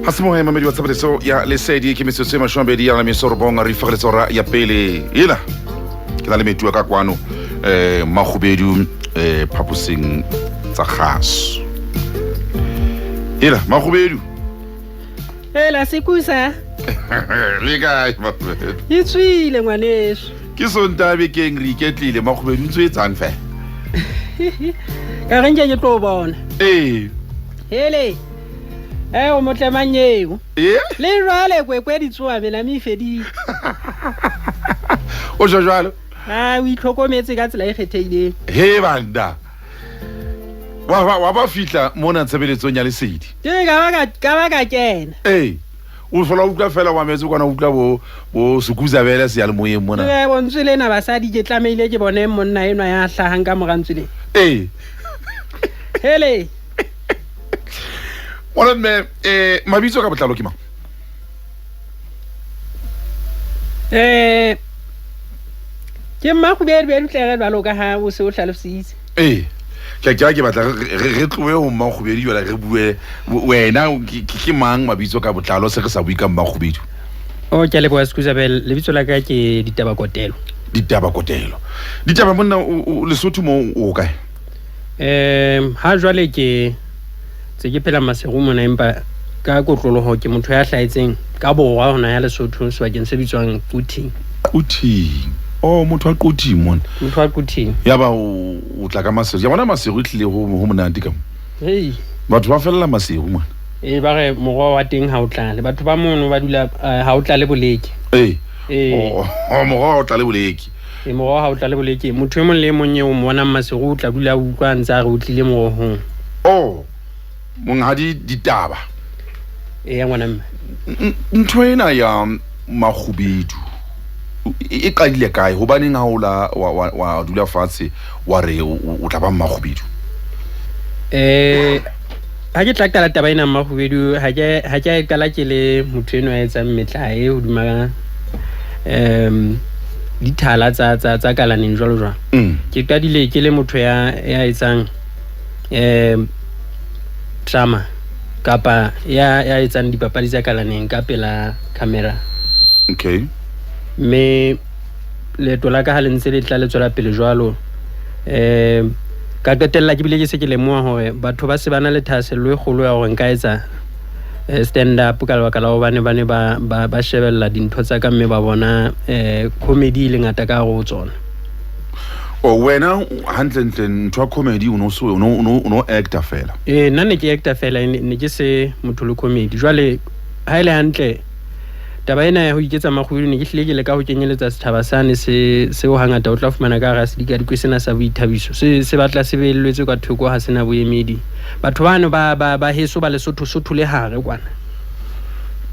Ha se mohe mamedi wa tshebeletso ya Lesedi, ke metsotso e 20 ya meso robong, re ifageletse hora ya pele ena. Ke na le metuwa ka kwano, Makgubedu, phaposing tsa kgaso. Ela Makgubedu. Ela sekusa. Le kae Makgubedu? E tswile ngwaneso. Ke Sontaha bekeng, re iketlile. Makgubedu, ntse o etsang fela? Ka re nke ke tlo bona. Ee. Hele. O motle mang eo? Ee. Le jwale kwekwe di tsoa mela me e fedile. O tjho jwalo? A o itlhokometse ka tsela e kgethehileng. He banda. Wa ba fihla mona tshebeletsong ya Lesedi. Ke ka ba ka kena. Ee. O hlola utlwa fela wa metse kwana, utlwa bo Sekuza bele seyalemoyeng mona. Ee, bontswe lena basadi ke tlamehile ke bone monna enwa ya hlahang ka mora ntswe lena. Ee. Hele. Ngwana mme, mabitso ka botlalo ke mang? Ke Mmakgubedu Bedu tle jwalo ka ha o se o hlalositse. Ee. Ke ke batla re tlohe ho Mmakgubedu jwale re bue wena ke mang mabitso ka botlalo, se re sa bue ka Mmakgubedu. O ke a leboha Skusabel, lebitso la ka ke Ditaba Kotelo. Ditaba Kotelo. Ditaba monna, o Lesotho mo o kae? Ha jwale ke tse ke phela Maseru mona, empa ka kotloloho ke motho ya hlahetseng ka borwa hona ya Lesotho, sebakeng se bitswang Quthing. Quthing. Oh, motho wa Quthing mona. Motho wa Quthing. Ya ba o tla ka Maseru. Ya bona Maseru tlile ho monate ka mo. Hey. Batho ba fella Maseru mona. Ee, ba re moroho wa teng ha o tlale. Batho ba mono ba dula, ha o tlale boleke. Ee. Ee. Oh, moroho ha o tlale boleke. Ee, moroho ha o tlale boleke. Motho e mong le e mong eo o mmonang Maseru o tla dula a utlwa a ntse a re o tlile morohong. Oh, monghadi Ditaba. Ee, ngwana mme. Ntho ena ya Makgubedu e qadile kae? Hobaneng ha o la wa dula fatshe wa re o tla ba Mmakgubedu? Ha ke tla qala taba ena Mmakgubedu, ha ke a e qala ke le motho enwa ya etsang metlae hodima dithala tsa kalaneng jwalo jwalo. Ke qadile ke le motho ya etsang drama kapa ya etsang dipapadi tsa kalaneng ka pela camera. Okay. Mme leeto la ka ha le ntse le tla le tswela pele jwalo, ka qetella ke bile ke se ke lemoha hore batho ba se ba na le thahasello e kgolo ya hore nka etsa stand up ka lebaka la hobane ba ne ba shebella dintho tsa ka mme ba bona comedy e le ngata ka hare ho tsona. O wena hantlentle ntho ya comedy o no so o no actor fela? Ee, nna ne ke actor fela, ne ke se motho le comedy. Jwale ha e le hantle taba ena ya ho iketsa Makgubedu ne ke hlile ke leka ho kenyeletsa setjhaba sane seo hangata o tla fumana ka hara sedikadikwe sena sa boithabiso. Se batla se beelletswe ka thoko, ha sena boemedi. Batho bano ba heso ba Lesotho Sotho le hare kwana.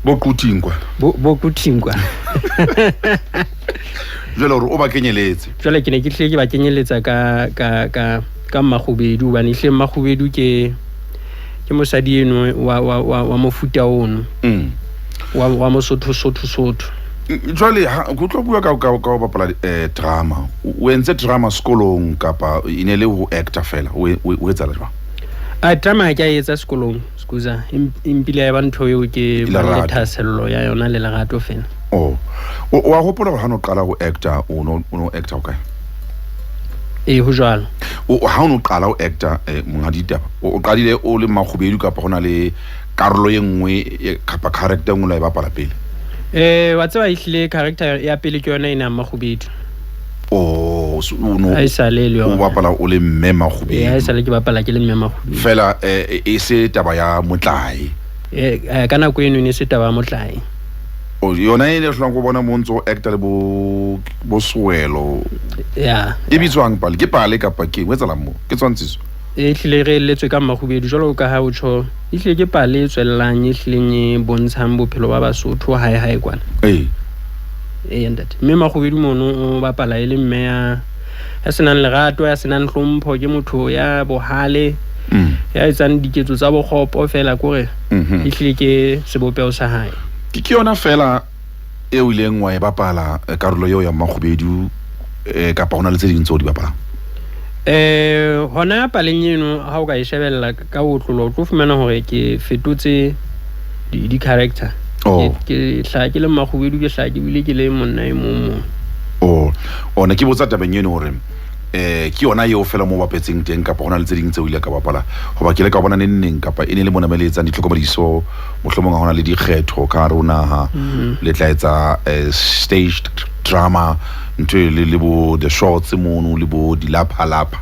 Bo Quthing kwana. Bo Quthing kwana. Jwale hore o ba kenyeletse. Jwale ke ne ke hlile ke ba kenyeletsa ka Mmakgubedu, hobane ehlile Mmakgubedu ke mosadi eno wa mofuta ono. Wa Mosotho Sotho Sotho. Jwale ha ke tlo bua ka ho bapala drama. O entse drama sekolong kapa e ne le ho actor fela? O etsahala jwang? A drama ha ke a etsa sekolong, scusa. Empile ya ba ntho eo ke Lerato. le thahasello ya yona le lerato fela. Oh. O a hopola hore ha no qala ho actor, o no actor o kae? Ee, ho jwalo. Ha o no qala ho actor, monghadi Ditaba, o qadile o le Mmakgubedu kapa ho na le karolo e nngwe kapa character e nngwe la e bapala pele? Wa tseba ehlile character ya pele ke yona ena Mmakgubedu. Oh, so o no Ha e sale le yona. O bapala o le mme Makgubedu. Ee, ha e sale ke bapala ke le mme Makgubedu. Fela, e se taba ya motlae. Ka nako eno e ne se taba ya motlae. O, yona e le hlolang go bona mo ntse o actor le bo Soelo. Ya. E bitswang pale? Ke pale kapa ke eng? O etsahalang moo? Ke tshwantshiso. E hlile re eletswe ka Mmakgubedu jwalo ka ha o tjho. E hlile ke pale e tswellang, e hlileng e bontshang bophelo ba Basotho hae hae kwana. Ee. Ee, ntate. Mme Makgubedu mono o bapala e le mme ya senang lerato, ya senang hlompho, ke motho ya bohale, ya etsang diketso tsa bokgopo fela, kore e hlile ke sebopeho sa hae. Ke yona fela e o ileng wa e bapala, karolo eo ya Mmakgubedu, kapa hona le tse ding tseo di bapalang? Hona paleng eno ha o ka e shebella ka otlolo, o tlo fumana hore ke fetotse Di-character. Oh. Ke hlaha ke le Makgubedu, ke hlaha ke bile ke le monna e mong mong. Oh, ona ke botsa tabeng eno hore ke yona eo fela mo bapetseng teng, kapa hona le tse ding tseo ile ka bapala? Hoba ke ile ka bona neng neng, kapa e ne le mona me le etsang ditlhokomediso, mohlomong ha hona le dikgetho ka hare ho naha, le tla etsa staged drama, ntho e le bo the shorts mono, le bo dilaphalapha.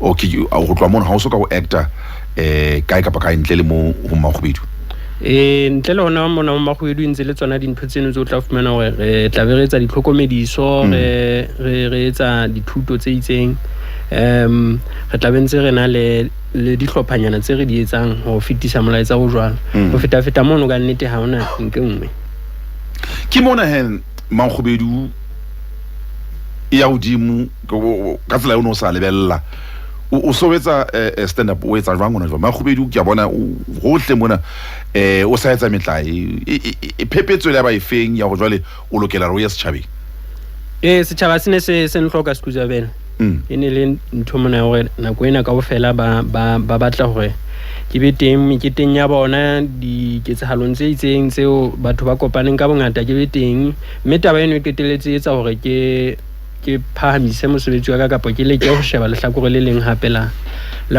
Okay, ho tloha mono ha o so ka o actor kae kapa kae ntle le mo ho Makgubedu? Ee, ntle le hona mona ho Makgubedu, ntse le tsona dintho tseno tse o tla fumana hore re tla be re etsa ditlhokomediso, re etsa dithuto tse itseng, re tla be ntse re na le dihlophanyana tse re di etsang ho fetisa molaetsa o jwalo. Ho feta-feta mono, ka nnete ha hona nke nngwe. Ke mona he Makgubedu e ya hodimo ka tsela eo o ne o sa lebella. O so etsa stand up, o etsa jwang hona jwang? Makgubedu ke a bona hohle mona, o sa etsa metlae. Phephetso ile ya ba efeng ya hore jwale o lokela hore o ye setjhabeng? Ee, setjhaba se ne se nhloka, Sekuzabela. E ne le ntho mona ya hore nako ena kaofela ba batla hore ke be teng meketeng ya bona, diketsahalong tse itseng tseo batho ba kopaneng ka bongata, ke be teng. Mme taba eno e qetelletse e etsa hore ke phahamise mosebetsi wa ka, kapa ke leke ho sheba lehlakore le leng hape la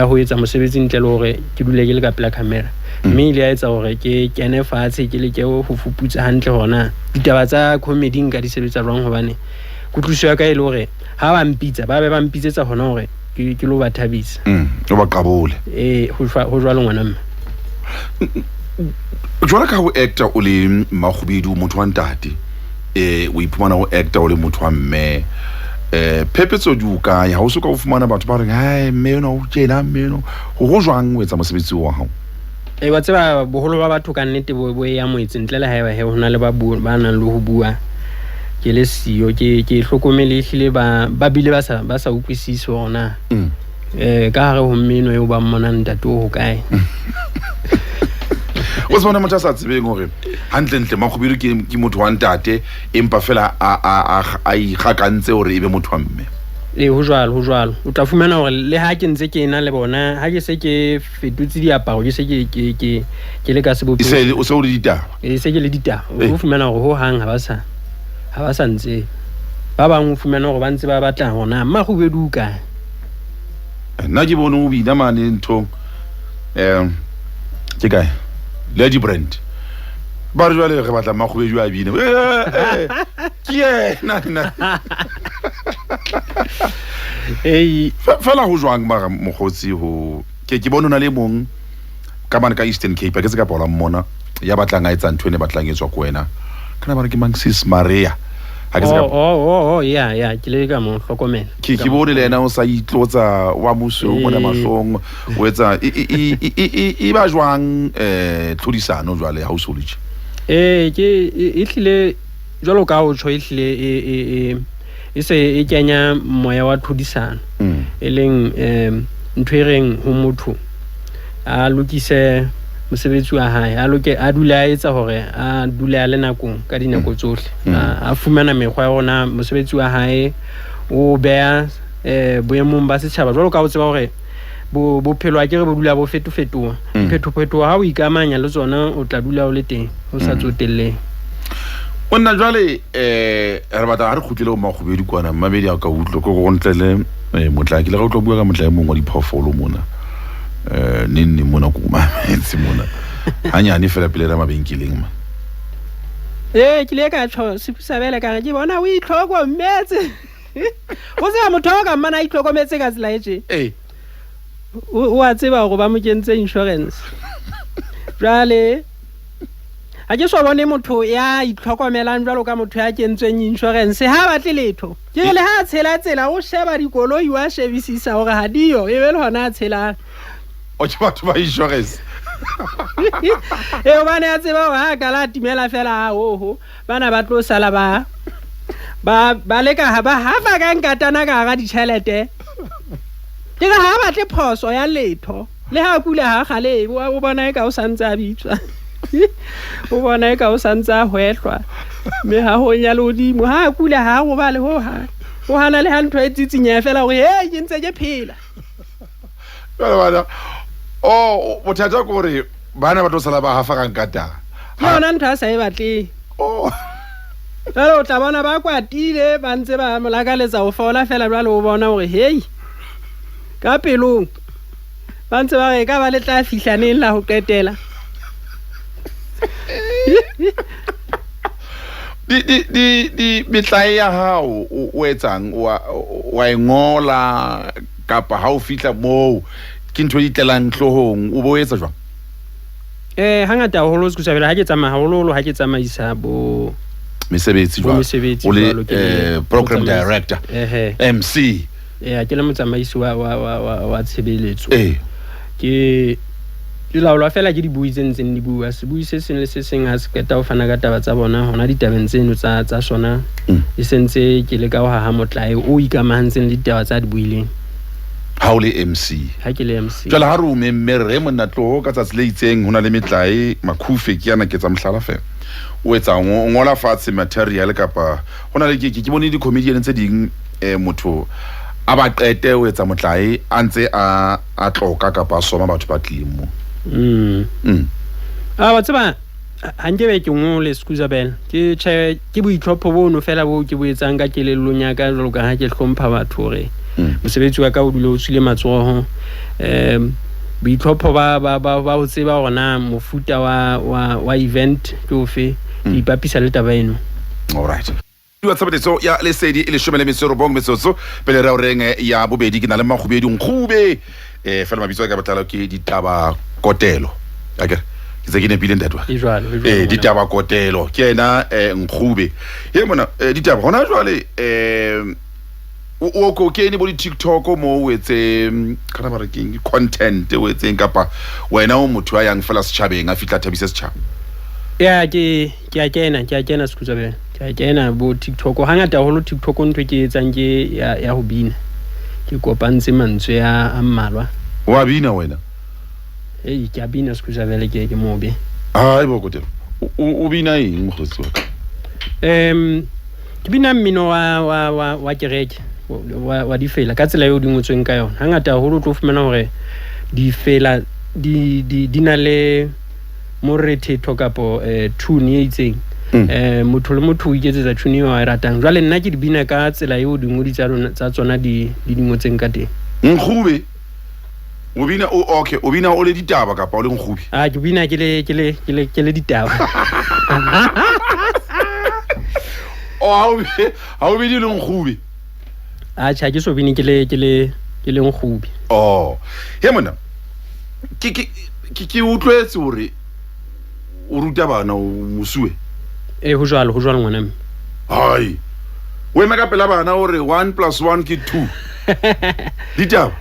ho etsa mosebetsi ntle le hore ke dule ke le ka pela camera. Mme ile ya etsa hore ke kene fatshe, ke leke ho fuputsa hantle hore na ditaba tsa comedy nka di sebetsa jwang, hobane kutlwisiso ya ka e le hore ha ba mpitsa, ba be ba mpitsetsa hona hore ke lo ba thabisa. O ba qabole. Ee, ho jwalo, ngwana mme. Jwalo ka ho actor o le Makgubedu, motho wa ntate, o iphumana o actor o le motho wa mme, phephetso di o kae? Ha o so ka o fumana batho ba reng, hai, mme enwa o tjena, mme enwa ho jwang o etsa mosebetsi wa hao? E, wa tseba, boholo ba batho ka nnete bo e amohetse, ntle le haeba he ho na le ba nang le ho bua ke le siyo. Ke hlokomele ehlile ba bile ba sa utlwisise hore na ka hare ho mmeno eo ba mmonang ntate o hokae. O se bona motho a sa tsebeng hore hantlentle Makgubedu ke motho wa ntate, empa fela a ikgakantse hore e be motho wa mme. Ee, ho jwalo, ho jwalo. O tla fumana hore le ha ke ntse ke na le bona, ha ke se ke fetotse diaparo, ke se ke le ka E sebopehong, o se o le ditaba. E se ke le ditaba, o fumana hore ho hang ha ba sa ntse ba bang, o fumana hore ba ntse ba batla hore na Mmakgubedu o kae. Nna ke bone o bina mane nthong, ke kae, Lady Brand, ba re jwale re batla Makgubedu a bine. Ke yena nna. Ei. Fela ho jwang mara mokgotsi, ho ke bone o na le mong ka mane ka Eastern Cape, a ke se ka paola mmona ya batlang a etsa ntho e ne batlang e tswa ko wena, kana ba re ke mang, Sis Maria, ha ke se ka Oh, ya, ke le ka mo hlokomela. Ke bone le yena o sa itlotsa wa mosweu mona mahlong, o etsa e ba jwang tlhodisano jwale ha o so le tje? Ee, ke e hlile jwalo ka o tjho, e hlile e se e kenya moya wa tlhodisano, e leng ntho e reng ho motho a lokise mosebetsi wa hae, a loke, a dule a etsa hore a dule a le nakong ka dinako tsohle, a fumana mekgwa ya hore mosebetsi wa hae o beha boemong ba setjhaba, jwalo ka o tseba hore bophelo a ke re bo dula bo fetofetoha. Phetophetoha ha o ikamanya le tsona, o tla dula o le teng o sa tsotellehe. Monna, jwale re batla ha re kgutlele ho Makgubedu kwana, mmamedi a ka utlwa ko go ntle le motlae. Ke le ga utlwa bua ka motlae mongwe wa diphoofolo mona, neng neng mona ko mametse mona hanyane fela pele re mabenkeleng ma. Ee, ke ile ka tjho Sefusabele, ka re ke bona o itlhokometse. O tseba motho wa ka mmana a itlhokometse ka tsela e tje, o a tseba hore ba mo kentse insurance. Jwale ha ke so bone motho ya itlhokomelang jwalo ka motho ya kentsweng insurance. Ha batle letho, ke re le ha a tshela tsela, o sheba dikoloi, wa shebisisa hore ha diyo, e be le hona a tshelang. O ke batho ba insurance. Ee, hobane a tseba hore ha a kala a timela fela, a oho, bana ba tlo sala ba leka ha ba hafa ka nkatana ka hara ditjhelete. Ke re ha batle phoso ya letho. Le ha kula ha kgale, o bona e ka o santse a bitswa, o bona e ka o santse a hwehlwa mehahong ya lehodimo. Ha a kula ha a robale ho hang, o hana le ha ntho e tsitsinyeha fela hore he ke ntse ke phela. Jwale bana, o bothata ke hore Bana ba tlo sala ba hafa ka nkata. Ke yona ntho a sa e batleng. Oh. Jwale o tla bona ba kwatile, ba ntse ba mo lakaletsa ho fola fela, jwale o bona hore hei, ka pelong ba ntse ba re e ka ba le tla fihla neng la ho qetela. Di metlae ya hao o etsang, wa e ngola kapa ha o fihla moo ke ntho e itlelang hloohong, o bo etsa jwang? Hangata haholo Sekusabela ha ke tsamaya, haholoholo ha ke tsamaisa bo mesebetsi bo jwalo. Mesebetsi O le jwalo, ke le program motsamaisi. Director. Ehe. MC. Ya, ke le motsamaisi wa tshebeletso. Ke laolwa fela ke dibui tse ntseng di bua. Sebui se seng le se seng ha se qeta ho fana ka taba tsa bona hona ditabeng tseno tsa sona, e sentse ke leka ho haha motlae o ikamahantseng le ditaba tsa di buileng. Ha o le MC. Ha ke le MC. Jwale ha re o memme re re monna tloho ka tsatsi le itseng ho na le metlae makhufe ke yana ke tsa mohlala fela. O etsang, o ngola fatshe material kapa ho na le ke bone di-comedian tse ding, motho a ba qete o etsa motlae a ntse a tloka kapa a soma batho ba tlileng moo. A wa tseba ha nke be ke ngole Sekusabela, ke tjhe, ke boitlhopho bono fela bo ke bo etsang ka kelellong ya ka, jwalo ka ha ke hlompha batho hore mosebetsi wa ka o dule o tswile matsoho. Boitlhopho ba ho tseba hore na mofuta wa event ke ofe, ke ipapisa le taba eno. All right. Wa tshebeletso ya Lesedi e 18 metsotso pele re horeng ya bobedi. Ke na le Makgubedi Nkgube, fela mabitso a ka botlalo ke Ditaba Kotelo, akere ke tse ke nepile ntate wa ka? E jwalo, e jwalo, ngwana. Ditaba Kotelo ke ena, Nkgube ye mona, ditaba hona jwale, o kene bo di-TikTok mo o etse, kana ba re keng, content o etseng, kapa wena o motho a yang fela setjhabeng a fihla a thabise setjhaba? Ya, ke a kena Sekusabela, ke a kena bo TikTok hangata haholo. TikTok ntho ke etsang ke ya ho bina, ke kopantse mantswe a mmalwa. Wa bina wena? Ei, ke a bina Sekusabela, ke mobe. Hai bo Kotelo, o bina eng, mokgotsi wa ka? Ke bina mmino wa kereke, wa difela ka tsela eo di ngotsweng ka yona. Hangata haholo o tlo fumana hore difela di na le morethetho kapo tune e itseng. Motho le motho o iketsetsa tune eo a e ratang. Jwale nna ke di bina ka tsela eo dingodi tsa lona tsa tsona di ngotseng ka teng. Nkgube o bina o, okay, o bina o le Ditaba kapa o le Nkgube? A ke bina ke le Ditaba. O ha o bine le Nkgube? Atjhe, ha ke so bine ke le Nkgube. Oh, he monna, ke utlwetse hore o ruta bana, o mosuwe. Ee, ho jwalo, ho jwalo, ngwana mme. Hai, o ema ka pela bana o re 1 plus 1 ke 2, Ditaba?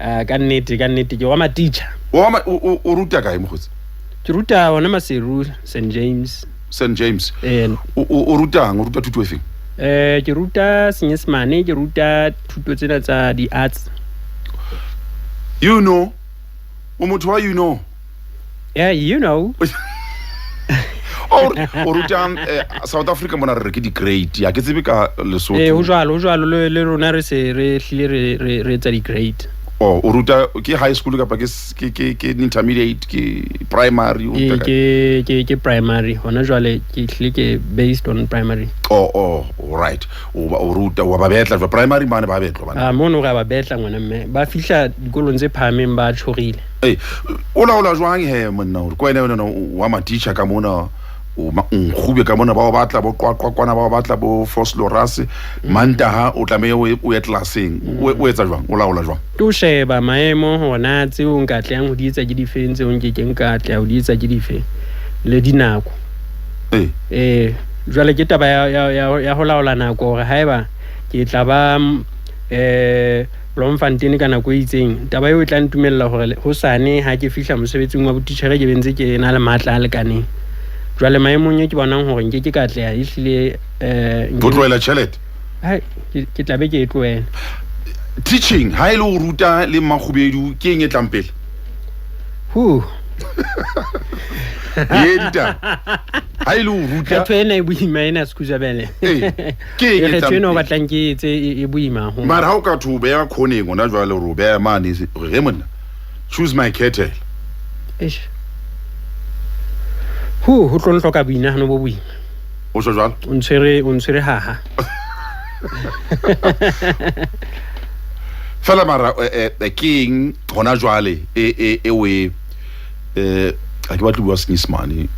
Ah, ka nnete, ka nnete ke wa matitjha. O ruta kae, mokgotsi? Ke ruta hona Maseru, St James. St James. Eh. O rutang? O ruta thuto efeng? Ke ruta Senyesemane, ke ruta thuto tsena tsa di-arts. You know, o motho wa you know. Yeah, you know. O rutang South Africa mona re re ke di-grade, ha ke tsebe ka Lesotho. Eh, ho jwalo, ho jwalo, le rona re se re hlile re etsa di-grade. Oh, o ruta ke high school kapa ke intermediate, ke primary, o Ke ruta kae? Ke primary hona jwale, ke hlile ke based on primary. Oh, right, o ruta wa ba betla jwa primary mane, ba betlwa bana? Ah, mono re a ba betla, ngwana mme, ba fihla dikolong tse phahameng ba tshorile. Ee, o laola jwang he monna, hore ke wena wena wa matitjha ka mona, o Nkgube ka mona, ba o batla bo Qwaqwa kwana, ba o batla bo Vosloorus, Mantaha o tlameha o ye tlelaseng, o etsa jwang, o laola jwang? Ke ho sheba maemo hona tseo nka atlehang ho di etsa ke difeng, tseo nkekeng ka atleha ho di etsa ke dife, le dinako. Jwale ke taba ya ho laola nako, hore haeba ke tla ba Bloemfontein ka nako e itseng, taba eo e tla ntumella hore hosane ha ke fihla mosebetsing wa botitjhere ke be ntse ke na le matla a lekaneng. Jwale maemong e ke bonang hore nke ke ka atleha ehlile, O tlohela tjhelete? Hai, ke tla be ke e tlohela. Teaching, ha e le ho ruta le Makgubedu, ke eng e tlang pele? Hu. Ye ditaba, ha e le ho ruta. Kgetho ena e boima ena, Sekusabele. Ee, ke eng e Kgetho tlang ena o pele? batlang ke etse e boima haholo. Mara ha o ka tho o beha khoneng hona jwale, hore o beha mane, re monna, choose my kettle. Eish. Ho tlo nhloka boinahano bo boima. O tjho jwalo? O ntshwere, o ntshwere haha. Fela mara ke eng hona jwale e e o e ha ke batle bua Senyesemane,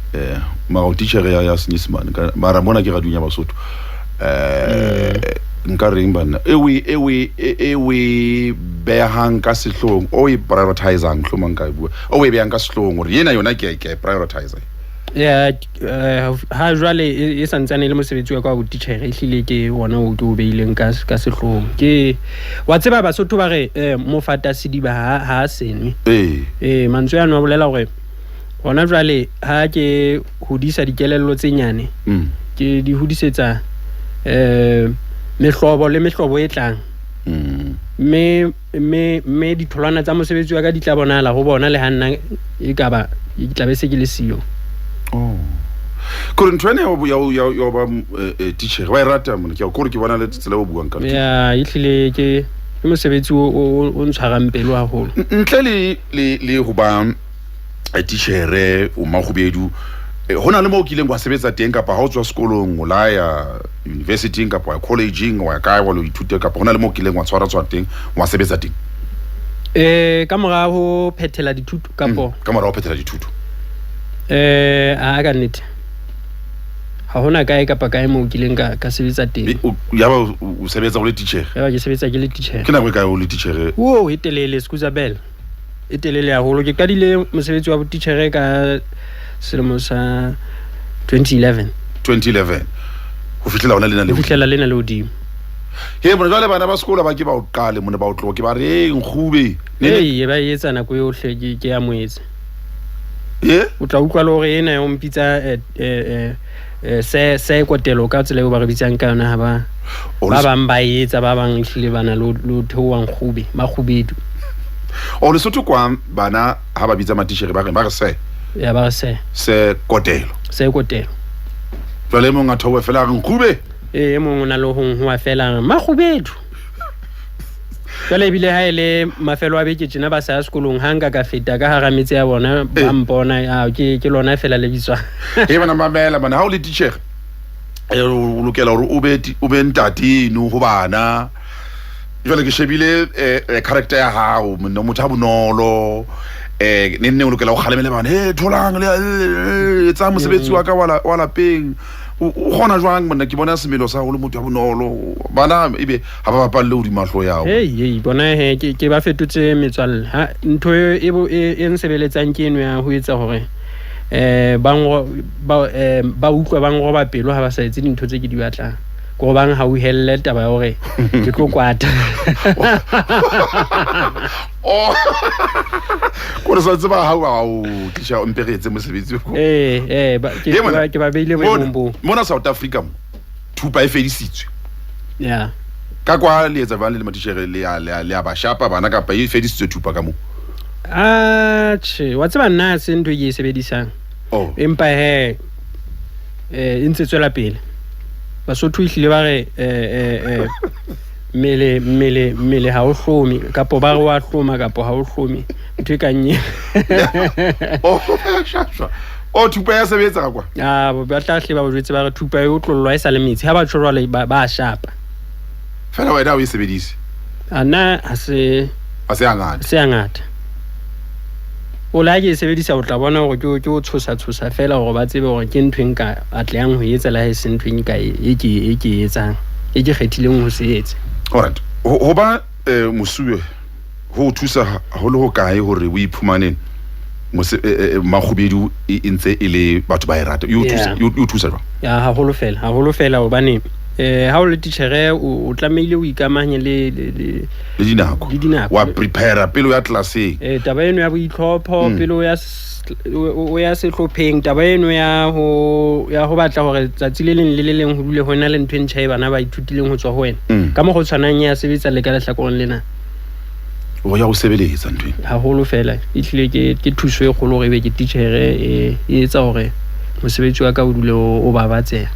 mara o titjhere ya Senyesemane, mara mona ke radiong ya Basotho. Nka reng banna, e o e o e o e behang ka sehloohong, o e prioritizang, mohlomong nka e bua, o e behang ka sehloohong hore yena yona ke e prioritize. Ya, ha jwale e santsane e le mosebetsi wa ka wa botitjhere, ehlile ke ona o ke o beileng ka sehloohong. Ke wa tseba Basotho ba re mofata sediba ha a senwe. Ee. Mantswe ano a bolela hore hona jwale ha ke hodisa dikelello tse nyane, ke di hodisetsa mehlobo le mehlobo e tlang. Mme ditholwana tsa mosebetsi wa ka di tla bonahala ho bona le ha nna e ka ba ke tla be se ke le siyo. Oh. Kore ntho ena ya ho ba titjhere wa e rata mona, ke kore ke bona le tsela o buang ka teng. Ya, ehlile ke mosebetsi o ntshwarang pelo haholo. Ntle le ho ba titjhere o Makgubedu, ho na le moo o kileng wa sebetsa teng, kapa ha o tswa sekolong o la ya university kapa wa collegeng wa kae wa lo ithuta, kapa ho na le moo o kileng wa tshwara tshwara teng wa sebetsa teng? Ka mora ho phethela dithuto kapo? Ka mora ho phethela dithuto. A ka nnete ha hona kae kapa kae moo kileng ka sebetsa teng. Ya ba o sebetsa o le titjhere? Ya ba ke sebetsa ke le titjhere. Ke nako e kae o le titjhere? O e telele, Skuzabel. E telele haholo. Ke qadile mosebetsi wa botitjhere ka selemo sa 2011. 2011. Ho fihlela hona lena le. Ho fihlela lena le hodimo. He bona jwale bana ba sekolo ba ke ba o qale mona ba o tloha ke ba re Nkgube. Ee, ba etsa nako yohle ke a moetse. O tla utlwa le hore ena o mpitsa se kotelo ka tsela eo ba re bitsang ka yona, ha ba ba bang ba etsa, ba bang ehlile ba na le ho theoha Nkgube, Makgubedu. O Lesotho kwa bana ha ba bitsa matitjhere ba re se. Ya ba re se. Se kotelo. Se kotelo. Jwale e mong a theoha fela a re Nkgube. Ee, e mong o na le ho nhoa fela Makgubedu. Jwale ebile ha e le mafelo a beke tjena ba sa ya sekolong, ha nka ka feta ka hara metse ya bona ba mpona, ke lona fela le bitswang. He bana mamela bana, ha o le titjhere o lokela hore o be ntate eno ho bana. Jwale ke shebile character ya hao, motho a bonolo, ne o lokela ho kgalemele bana, he tholang le etsa mosebetsi wa ka wa lapeng. O kgona jwang monna, ke bona semelo sa ho le motho ya bonolo, bana ebe ha ba bapalle hodima hlooho ya hao. Hei, bona he ke ba fetotse metswalle. Ha ntho e nsebeletsang ke eno ya ho etsa hore ba utlwa ba nroba pelo ha ba sa etse dintho tse ke di batlang. Ke hore bang hauhelle taba ya hore ke tlo kwata. Oh. Kore sa tseba ha o tlisha o mpe re etse mosebetsi o. Ke ba beile boemong bo. Mona South Africa mo thupa e fedisitswe. Yeah. Ka kwa le etsa jwang le matitjhere le a ba shapa bana kapa e fedisitswe thupa ka mo? Atjhe, wa tseba nna se ntho e ke e sebedisang. Oh. Empa he e ntse tswela pele. Basotho ehlile ba re mmele ha o hlome, kapo ba re wa hloma kapo ha o hlome, ntho e kang eo. Oh, thupa ya sebetsa ka kwa? Ah, ba tla hle ba o jwetse ba re thupa e otlollwa e sa le metsi, ha ba tjho jwale ba shapa. Fela wena o e sebedise? A nna ha se Ha se hangata. Se hangata. O la ke e sebedisa, o tla bona hore ke o tshosa tshosa fela hore ba tsebe hore ke ntho e nka atlehang ho etsa le ha e se ntho e nka e ke e etsang, e ke kgethileng ho se etse. Alright. Ho ba mosuwe ho thusa ho le ho kae hore o iphumane Makgubedu e ntse e le batho ba e rata? E o thusa jwang? Ya, haholo fela hobane ha o le titjhere o tlamehile o ikamahanye le dinako. Le dinako. Wa prepare pele o ya classeng. Taba eno ya boitlhopho, pele o ya sehlopheng, taba eno ya ho batla hore tsatsi le leng le le leng ho dule ho na le ntho e ntjha e bana ba ithutileng ho tswa ho wena. Ka mokgwa o tshwanang ya sebetsa le ka lehlakoreng lena. O ya ho sebeletsa ntho ena. Haholo fela, ehlile ke thuso e kgolo hore ebe ke titjhere e etsa hore mosebetsi wa ka o dule o babatseha.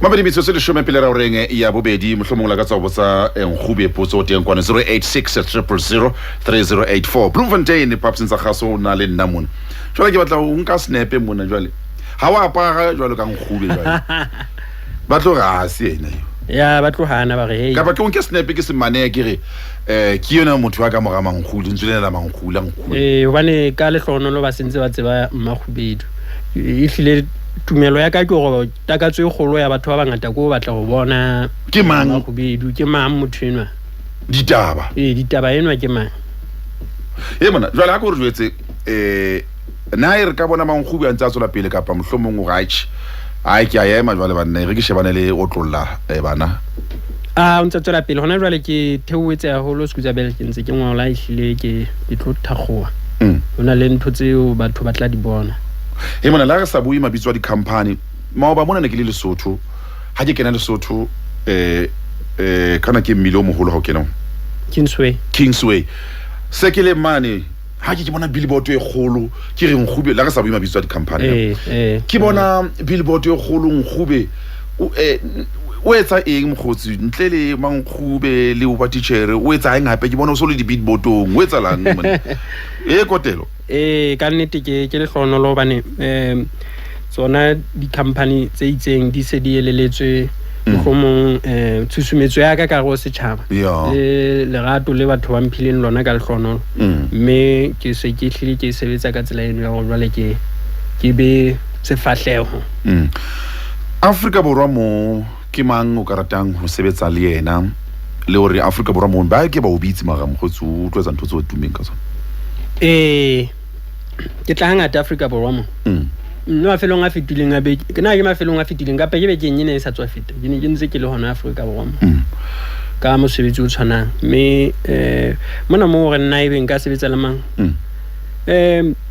Mabedi metsotso 10 pele ra horeng ya bobedi, mohlomong la ka tswa botsa Nkgube potso teng kwana 086 000 3084. Bloemfontein Papseng tsa kgaso o na le nna mona. Jwale ke batla ho nka snepe mona jwale. Ha o apara jwalo ka nkgube jwale, ba tlo re a se ena eo. Ya, ba tlohana ba re hey. Kapa ke o nke snepe ke se manehe, ke re ke yona motho wa ka mora mankgule, lentswe lena la mankgule a nkgube. Ee, hobane ka lehlohonolo ba sentse ba tseba Mmakgubedu. Ehlile tumelo ya ka ke hore takatso e kgolo ya batho ba bangata ke ho batla ho bona Ke mang? Mmakgubedu, ke mang motho enwa? Ditaba. Ee, ditaba enwa ke mang? E mona jwale ha ke o re jwetse, na e re ka bona mankgube a ntse a tswela pele, kapa mohlomong o re atjhe, ai ke a ema jwale banna, e re ke shebane le otlolla bana. A o ntse tswela pele hona jwale, ke theohetse haholo Skutsabel, ke ntse ke ngola, ehlile ke tlo thakgoha. Ho na le ntho tseo batho ba tla di bona. E mona la re sa bue mabitso a di-company. Maoba mona ne ke le Lesotho, ha ke kena Lesotho, kana ke mmile o moholo ha o kena Kingsway. Kingsway. Se ke le mane, ha ke bona billboard e kgolo, ke re nkgube, la re sa bue mabitso a di-company. Ke bona billboard e kgolo, nkgube, o etsa eng mokgotsi ntle le mankgube le o ba titjhere, o etsa eng hape? Ke bona o so le di-billboardong, o etsalang monna? E kotelo. Ee, ka nnete ke lehlohonolo hobane tsona di-company tse itseng di se di eleletswe mohlomong tshusumetso ya ka ka hare ho setjhaba le lerato le batho ba mphileng lona ka lehlohonolo. Mme ke se ke hlile ke sebetsa ka tsela eno ya hore jwale ke be sefahleho. Afrika Borwa mo ke mang o ka ratang ho sebetsa le yena, le hore Afrika Borwa mo ba ke ba o bitse mara mokgotsi o tlo etsa ntho tseo tummeng ka tsona? Ee, ke tla hangata Afrika Borwa mo. Mme mafelong a fetileng a beke, ke na ke mafelong a fetileng kapa ke bekeng ena e sa tswa feta, ke ne ke ntse ke le hona Afrika Borwa mo. Ka mosebetsi o tshwanang. Mme mona moo re nna ebe nka sebetsa le mang?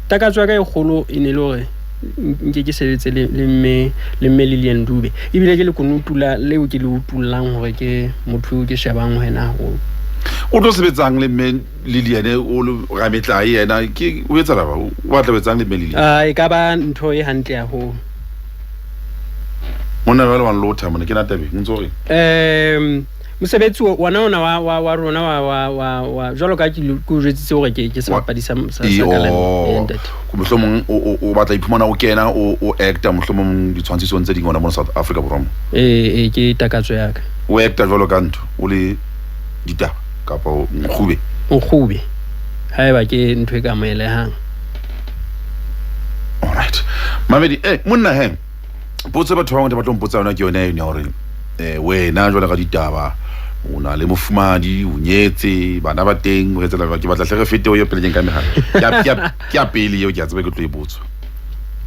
Takatso ya ka e kgolo e ne le hore nke ke sebetse le mme le mme Lillian Dube. Ebile ke lekunutu la leo ke le utullang hore ke motho eo ke shebang ho yena haholo. O tlo sebetsang le mme Lillian, o le rametlae yena, ke o etsa laba, o batla ho etsang le mme Lillian? E ka ba ntho e hantle haholo. Monna jwale wa nlotha mona, ke na tabeng, o ntso reng? Mosebetsi ona ona wa wa wa rona wa wa wa wa jwalo ka ke o jwetsitse hore ke sebapadi sa sa sa kalane. Ee, ntate. Mohlomong o batla iphumana o kena o actor mohlomong ditshwantshisong tse ding hona mona South Africa Borwa mo. Ee, ee, ke takatso ya ka. O actor jwalo ka ntho, o le ditaba kapa o nkgube? Nkgube, haeba ke ntho e ka amohelehang. All right. Mamedi, monna he, potso batho ba bangata ba tlo mpotsa yona ke yona eno ya hore wena jwalo ka ditaba o na le mofumahadi, o nyetse, bana ba teng, o etsela jwang? Ke batla hle re fete o ye pele ke nka mehala. Ke ya pele eo, ke a tseba ke tlo e botswa.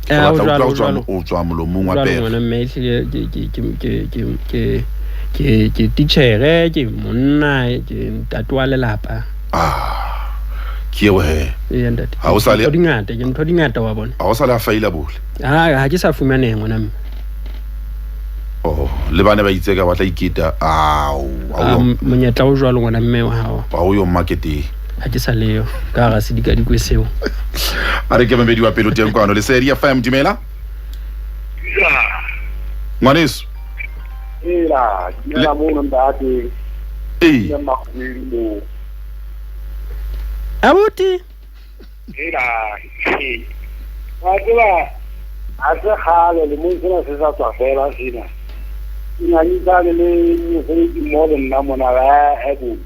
Ke batla O utlwa jwalo, o tswa jwalo. o tswa molomong wa Jwalo, pere. ngwana mme, ehlile ke titjhere, ke monna, ke ntate wa lelapa. Ke eo he. Ee, ntate. Ha o sa le Ntho di ngata, ke ntho di ngata wa bona. Ha o sa le a faila bole. Ha ke sa fumaneha ngwana mme. Oh, le bana ba itse ka batla iketa. Ao, ao. Monyetla o jwalo ngwana mme wa hao. Ha o yo marketeng. Ha ke sa leyo ka hara sedikadikwe seo. A re ke mamedi wa pelo teng kwano Lesedi FM, dumela. Ngwaneso. Ela, dumela mono ntate. Ee. Ke Makgwedi mo. Abuti. Ela, ee. Wa tseba, ha se kgale lemong sena se sa tswa fela sena. Ke ngangisane le mosebetsi mmoho le nna mona, bo.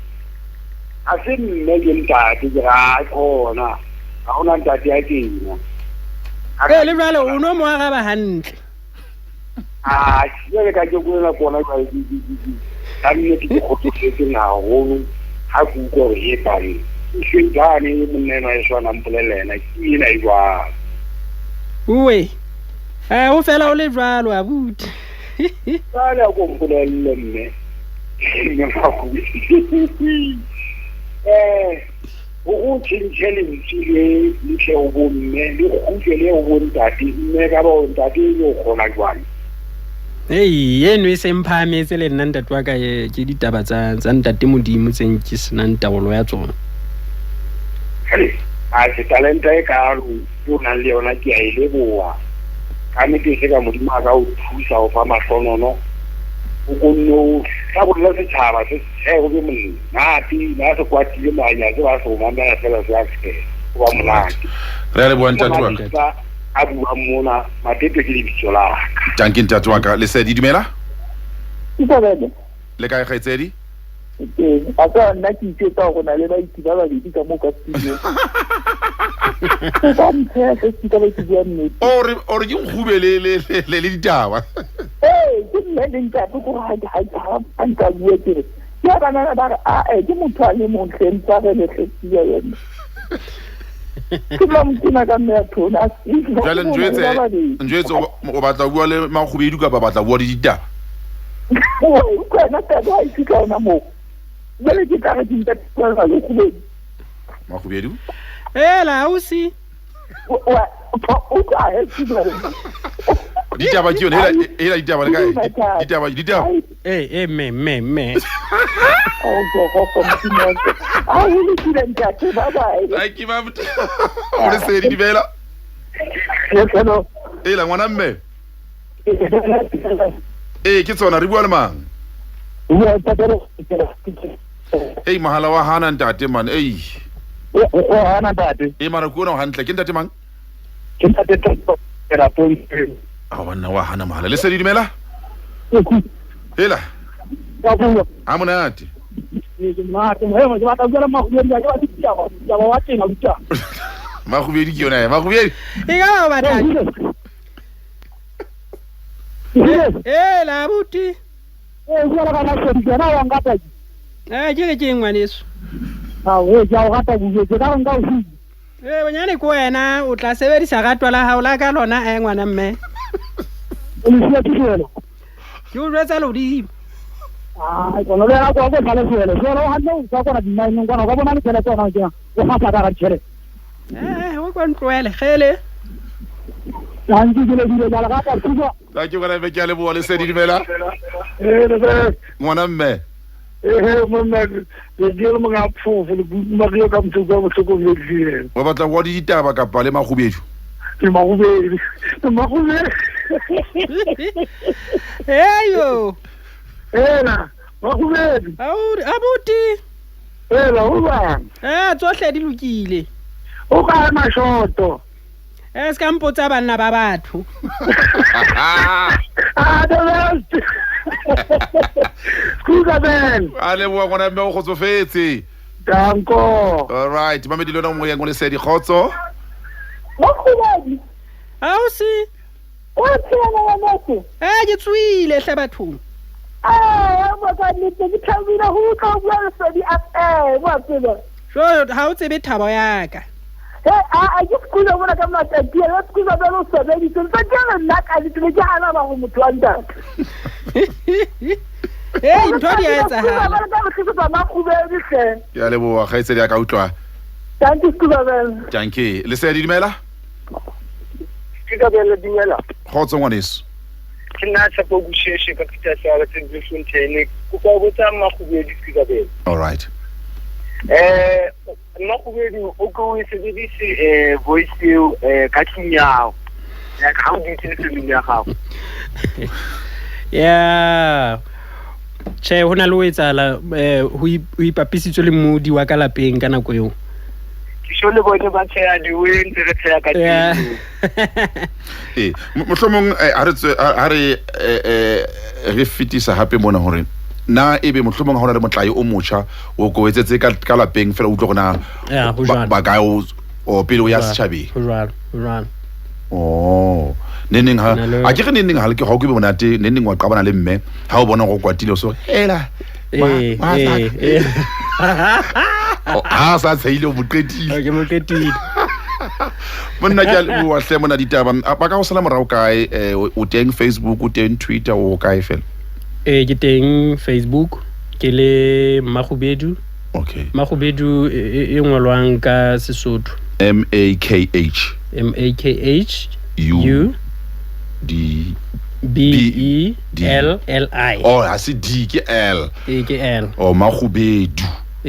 Ha se mme ke ntate, ke ra khona. Ha hona ntate ya tena. Ee, le jwale o no mo araba hantle. Ah, jwale ka ke bolela kona jwale ka nnete ke kgotsofetseng haholo ha ke utlwa hore e bang. Sentane monna enwa e swanang mpolella yena, ke ena e jwalo. Uwe. O fela o le jwalo, abuti. Jwale a ko mpolelle mme. Mme Makgwedi. Ho tjhentjhe lentswe le le tle ho bomme, le kgutle le ho bontate, mme ka ba ho ntate e le o kgona jwang? Ei, eno e se mphahametse le nna ntate wa ka, ke ditaba tsa ntate Modimo tse ke senang taolo ya tsona. Hele, a se talenta e kalo o nang le yona, ke a e leboha. Ka nnete se ka Modimo a ka o thusa ho fa mahlonono, o konne o hlabolla setjhaba se tsheho be monate, le ha se kwatile manya, se ba se o mamela fela se a tsheha, ho ba monate. Re a leboha ntate wa ka. A buang mona Matete ke lebitso la ka. Tanki ntate wa ka Lesedi, dumela. Isabele. Le kae kgaitsedi? Teng. A tseba nna ke itjwetsa hore na le baeti ba babedi ka moo ka studio. O ka ntsheha hle se ka ba ke bua nnete. Ore ore ke nkgube le le le le ditaba. Ee, ke nna le ntate ko ha ha ha ha nka bua ke re. Ke a banana ba re a e ke motho a le mong hle ntshwarele hle Siya yena. Ke tla motena ka mme ya thona. Jwale njwetse njwetse o batla ho bua le Makgubedu kapa batla ho bua le ditaba? Utlwa taba ha e fihla hona moo. Jwale ke tla re ke ntate kwa le Kgubedu. Makgubedu? Ela ausi. Wa utlwa he ke Ditaba ke yone hela hela ditaba le kae? Ditaba ditaba. Eh eh me me me. Oh go go Modimo wa ka. A ho lokile ntate, bye bye. Thank you ma'am. O Lesedi, dumela. Yes, hello. Ela ngwana mme. Ee ke tsona re bua le mang? Ei mohala wa hana ntate man. Ei. O hana ntate. E mara ke ona o hantle. Ke ntate mang? Ke ntate Thato, ke la Ponteng. A banna wa hana mohala. Lesedi dumela. Hela. Wa bua. Ha monate. Ke monate, moemo, ke batla ho bua le Makgobedi, ha ke batle ditaba, ditaba wa tena ditaba. Makgobedi ke yona e, Makgobedi. E ka ba batla. Eh la buti. Eh bua le bana ke tsena wa ngata ke. Eh ke re ke ngwaneso. Ha o ke a o rata bua ke ka nka o fi. Eh bonyane ke wena o tla sebedisa ratwa la hao la ka lona eh ngwana mme. O le siya ke Ke o jwetsa lodimo. Ah, kono le go go tlale sele. Sele o hantle o tswa kwana dimaineng kwana o ka bona le tšhelete ona ke o gasa ka ga tšhelete. Eh o kwa ntloele gele. Thank you ke le dile jala ka thuso. Thank you ngwana mme ke a leboha Lesedi dumela. Eh le Ngwana mme. Eh monna ke ke le monga phofo le Mario ka motho ka mohlokomedi. Wa batla ho di ditaba kapa le Makgubedu? Ke Makgubedi. Ke Makgubedi. Eyo. Ela, Makgubedi. Auri abuti. Ela, o bang? Eh tsohle di lokile. O kae mashoto? Eh se ka mpotsa banna ba batho. Ah, the best. Scusa ben. A leboha ngwana mme o kgotsofetse. Danko. All right, mamedi le yona moyeng o Lesedi kgotso. Makgobedi. Ausi. O phela ngwaneso. Eh ke tswile hle bathong. Eh mo ka nnete ke thabile ho utlwa o bua Lesedi FM wa tseba. Jo ha o tsebe thabo ya ka. He a ke sekuza mona ka matsatsi a sekuza jalo o sebeditse ntse ke re nna ka nnete ke hana ba go motho wa ntate. Hey ntho di a etsahala. Ba ka tlisetsa Makgobedi hle. Ke a leboha kgaitsedi ya ka utlwa. Thank you Scusa Ben. Thank you. Lesedi dumela. Ke ka bela dumela. Kgotso ngwaneso. Ke nna Tshepo Busheshe ka Peter Sala tse Bloemfontein. Kopa ho botsa Makgobedi Scusa Ben. All right. Eh Makgobedi o ko o sebedise voice eo ka tlung ya hao. Ya ka ha o dutse le family ya gago. Yeah. Tjhe ho na le ho etsahala ho ipapisitswe le modi wa ka lapeng ka nako eo. Ke sho le bone ba tsheya diwe ntse re tsheya ka teng. Eh mohlomong ha re re fetisa hape mona hore na ebe mohlomong ha hona le motlae o motjha o ko etsetse ka lapeng fela utlwe hore na ba kae o pele o ya setjhabeng. Ho jwalo, ho jwalo. Oh, neneng ha a ke re neneng ha le ke ha o ke be monate neneng wa qabana le mme ha o bona go kwatile o so hela. Eh eh. Ha sa tsheile o mo qetile. Ke mo qetile. Monna ke a leboha hle mona ditaba. Ba ka ho sala morao kae o teng Facebook, o teng Twitter, o kae fela? Eh ke teng Facebook ke le Makgubedu. Okay. Makgubedu e ngolwang ka Sesotho. M A K H M A K H U D B E L L I. Oh, ha se D ke L. E ke L. Oh, Makgubedu.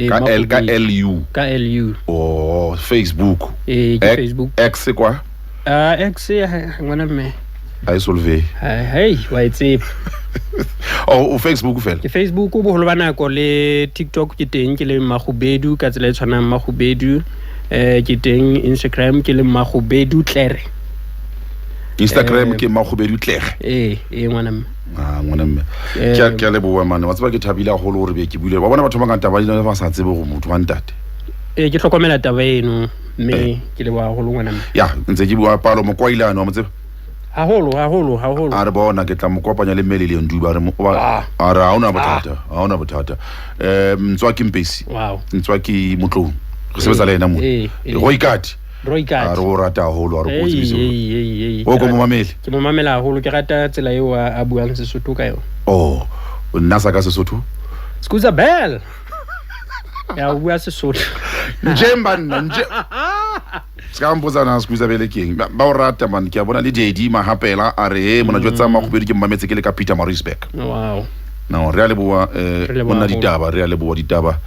Ka L ka L U. Ka L U. Oh, Facebook. Eh ke Facebook. X kwa? Ah X ngwana mme. Ha e solve. Hey, wa e tseba. Oh, o Facebook fela. Ke Facebook boholo ba nako le TikTok ke teng ke le Makgubedu ka tsela e tshwanang Makgubedu. Eh ke teng Instagram ke le Makgubedu Tlere. Instagram ke Makgubedu Tlege. Ee, ee, ngwana mme. Ah, ngwana mme, ke a leboha mane. Wa tseba, ke thabile haholo hore be ke buile. Wa bona, batho ba bangata ba ba sa tsebe hore motho wa ntate. Ee, ke hlokomela taba eno, mme ke leboha haholo, ngwana mme. Ya, ntse ke bua Palo Mokwailane, wa mo tseba? Haholo, haholo, haholo. A re bona, ke tla mo kopanya le mmele le Nduba. A re a re ha hona bothata, ha hona bothata. Ntswa ke Mpesi. Ntswa ke Motlong, re sebetsa le yena mo. Roikati. Roikati. A re o rata haholo, a re o tsebise. Ei, ei, ei. O ko mo mamele? Ke mo mamela haholo, ke rata tsela eo a buang Sesotho ka yona. Oh, nna sa ka Sesotho. Scusa bell ya, o bua Sesotho. Nje banna, nje se ka mpotsa na scusa bele ke eng. Ba o rata man, ke a bona le Daddy Mahapela a re he mona jwetsa Makgubedu, ke mmametse ke le ka Pietermaritzburg. No, re a leboha. Re leboha monna haholo. Ditaba, re a leboha ditaba.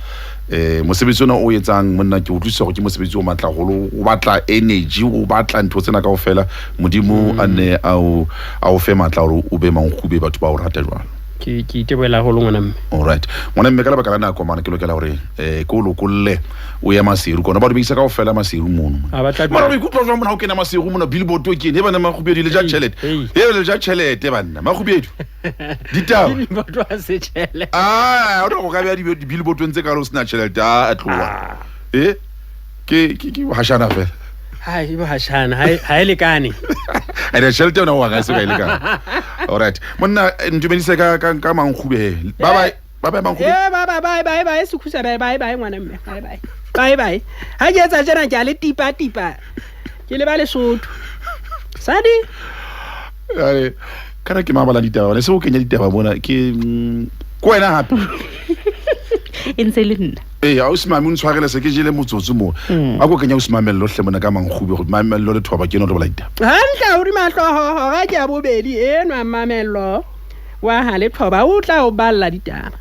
Mosebetsi ona o etsang, monna, ke utlwisisa hore ke mosebetsi o matla haholo, o batla energy, o batla ntho tsena kaofela. Modimo a nne a o fe matla hore o be mankgube, batho ba o rata jwalo. Ke itebohela haholo, ngwana mme. Alright, ngwana mme, ka lebaka la nako mane, ke lokela hore ke o lokolle o ye Maseru kona, ba dumedisa kaofela Maseru mono. A ba tla Mara o ikutlwa jwang mona ha o kena Maseru mona, billboard o kene e bana Makgubedu le ja Ei, tjhelete? Ei. E le ja tjhelete banna Makgubedu, ditaba. Billboard wa setjhele. Ah, o go ka beha di-billboardong tse kalo o sena tjhelete, a tloha e ke hashana fela. Hai, e hashana ha e lekane. Ene tjhelete yona o ka se ka e lekana. Alright monna, ntumedise ka Mankgube he. Bye bye, bye bye Mankgube. Eh, bye bye, bye bye, bye Sekhusa, bye bye, bye ngwana mme, bye bye, bye bye. Ha ke etsa tjena, ke a le tipa tipa, ke le ba Lesotho sadi. Jwale, kana ke mabala ditaba ne se o kenya ditaba mona ke ke wena hape. E ntse e le nna. Ee, a o semame o ntshwarele, se ke jele motsotso mo. A ko kenya o semamello hle mona ka Mankgube, gore Mamello le Thoba ke ena o tlo bala ditaba. Hantle, hodima hlooho, hora ke ya bobedi. Enwa Mamello wa ha le Thoba o tla o balla ditaba.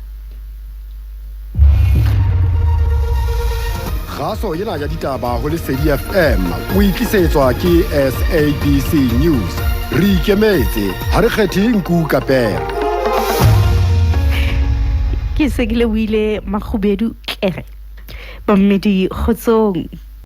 Kgaso ena ya ditaba ho Lesedi FM o itlisetswa ke SABC News. Re ikemetse, ha re kgethe nku ka pere. Ke se ke lebohile Makgubedu Tlere. Bammedi, kgotsong.